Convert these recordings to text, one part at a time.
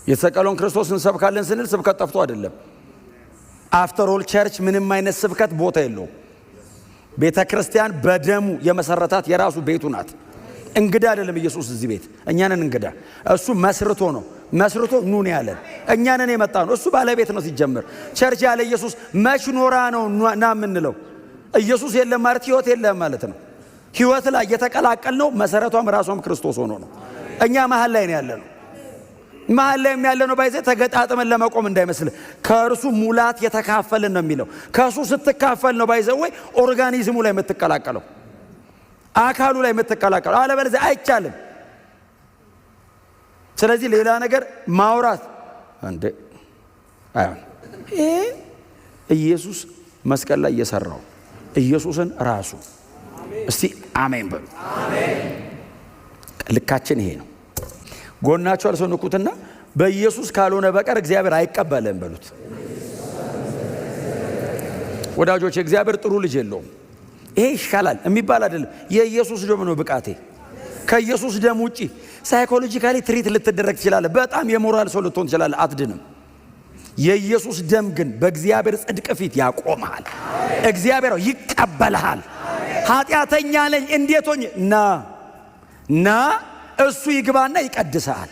የተሰቀለውን ክርስቶስ እንሰብካለን ስንል ስብከት ጠፍቶ አይደለም። After all, church ምንም አይነት ስብከት ቦታ የለውም። ቤተ ክርስቲያን በደሙ የመሰረታት የራሱ ቤቱ ናት። እንግዳ አይደለም ኢየሱስ እዚህ ቤት፣ እኛ ነን እንግዳ። እሱ መስርቶ ነው፣ መስርቶ ኑ ነው ያለን፣ እኛ ነን የመጣነው። እሱ ባለቤት ነው ሲጀምር። Church ያለ ኢየሱስ መች ኖራ ነው ና የምንለው? ኢየሱስ የለም ማለት ህይወት የለም ማለት ነው። ህይወት ላይ የተቀላቀልነው መሰረቷም ራሷም ክርስቶስ ሆኖ ነው። እኛ መሀል ላይ ነው ያለነው። መሀል ላይ ያለነው by the way ተገጣጥመን ለመቆም እንዳይመስል፣ ከእርሱ ሙላት የተካፈልን ነው የሚለው። ከእርሱ ስትካፈል ነው by the way organism ኡ ላይ የምትቀላቀለው፣ አካሉ ላይ የምትቀላቀለው። አለበለዚያ አይቻልም። ስለዚህ ሌላ ነገር ማውራት እንዴ አይሆን። ይሄ ኢየሱስ መስቀል ላይ የሰራው ኢየሱስን ራሱ፣ እስቲ አሜን በሉ። ልካችን ይሄ ነው። ጎናችሁ ያለ ሰው ንኩትና በኢየሱስ ካልሆነ በቀር እግዚአብሔር አይቀበልም በሉት። ወዳጆች፣ እግዚአብሔር ጥሩ ልጅ የለውም። ይሄ ይሻላል የሚባል አይደለም። የኢየሱስ ደም ነው ብቃቴ። ከኢየሱስ ደም ውጪ psychologically treat ልትደረግ ትችላለህ። በጣም የሞራል ሰው ልትሆን ትችላለህ። አትድንም። የኢየሱስ ደም ግን በእግዚአብሔር ጽድቅ ፊት ያቆምሃል። እግዚአብሔር ይቀበልሃል። ኃጢአተኛ ነኝ እንዴት ሆኜ? ና ና፣ እሱ ይግባና ይቀድስሃል።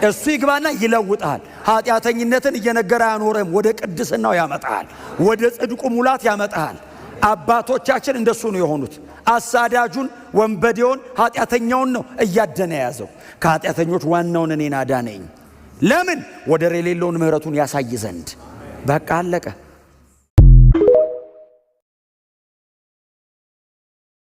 እሱ ይግባና ይለውጥሃል። ኃጢአተኝነትን እየነገረ አያኖርም። ወደ ቅድስናው ያመጣሃል። ወደ ጽድቁ ሙላት ያመጣሃል። አባቶቻችን እንደሱ ነው የሆኑት። አሳዳጁን፣ ወንበዴውን፣ ኃጢአተኛውን ነው እያደነ የያዘው። ከኃጢአተኞች ዋናውን እኔን አዳነኝ። ለምን? ወደር የሌለውን ምሕረቱን ያሳይ ዘንድ። በቃ አለቀ።